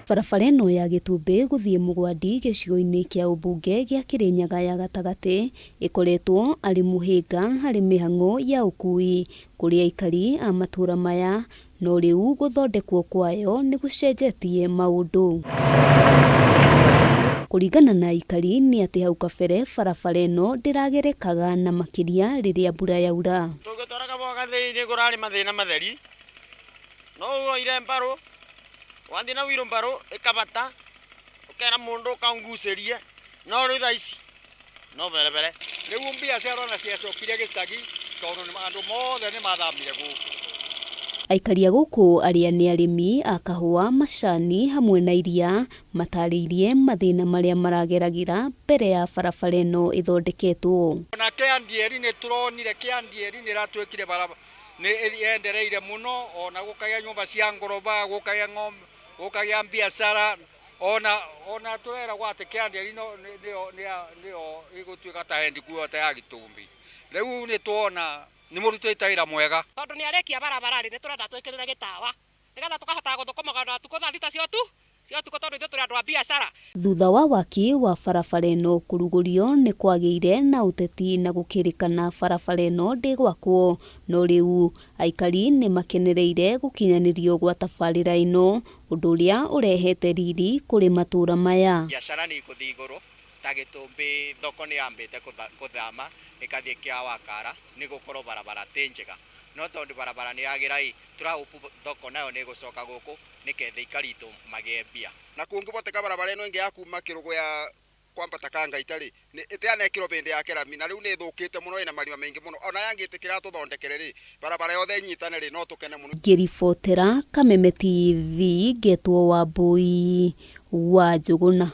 Barabara ĩno ya Gĩtumbĩ gũthiĩ Mũgwandi gĩcigo-inĩ kĩa ũmbunge gĩa Kĩrĩnyaga ya gatagatĩ ĩkoretwo arĩ mũhĩnga harĩ mĩhang'o ya ũkui kũrĩ aikari a matũra maya no rĩu gũthondekwo kwayo nĩ gũcenjetie maũndũ. Kũringana na aikari nĩ atĩ hau kabere barabara ĩno ndĩragerekaga na makĩria rĩrĩa mbura yaura. Tũgĩtwara kahũa gathĩi-inĩ kũrarĩ mathĩna matheri, no woire mbarũ, wathiĩ na wheelbarrow ĩkabata, ũkera mũndũ ũka ũngucĩrie, no rĩu thaa ici no berebere. Rĩu mbiacara ona ciacokire gĩcagi tondũ andũ mothe nĩ mathamire gũkũ. Aikari a gũkũ arĩa nĩ arĩmi a kahũa, macani hamwe na iria matarĩirie mathĩna marĩa marageragĩra mbere ya barabara ĩno ĩthondeketwo. Ona Kĩandieri nĩ tũronire Kĩandieri nĩ ĩratuĩkire barabara nĩ ĩendereire mũno ona gũkagĩa nyũmba cia ngoroba, gũkagĩa ng'ombe, gũkagĩa mbiacara ona ona tũreragwo atĩ Kĩandieri no nĩyo nĩyo ĩgũtuĩka ta headquarter ya Gĩtũmbi. Rĩu nĩ tuona nĩ mũrutĩte wĩra mwega. Tondũ nĩ arĩkia barabara rĩ, nĩ tũrenda twĩkĩrĩre gĩtawa nĩgetha tũkahotaga gũthũkũmaga ona ũtukũ thaa thita cia ũtukũ tondũ ithuĩ tũrĩ andũ a biacara. Thutha wa waki wa barabara ĩno kũrugũrio nĩ kwagĩire na ũteti na gũkĩrĩkana barabara ĩno ndĩgwakwo, no rĩu aikari nĩ makenereire gũkinyanĩrio gwa tabarĩra ĩno, ũndũ ũrĩa ũrehete riri kũrĩ matũra maya. Biacara nĩ ikũthiĩ igũrũ, ta Gĩtũmbĩ thoko nĩ yambĩte kũthama ĩkathiĩ Kĩawakara nĩ gũkorwo barabara ti njega, no tondũ barabara nĩ yagĩra ĩ, tũra hope thoko nayo nĩ ĩgũcoka gũkũ nĩketha aikari aitũ magĩe mbia. Na kũngĩboteka barabara ĩno ĩngĩ ya kuma Kĩrũgũ ya kwambata Kangaita rĩ, ĩtianekĩrwo bĩndĩ ya kĩrami na rĩu nĩ ĩthũkĩte mũno ĩna marima maingĩ mũno, ona yangĩtĩkĩra atũthondekere rĩ, barabara yothe ĩnyitane rĩ, no tũkene mũno. Ngĩribotera Kameme TV ngetwo Wambũi wa Njũgũna.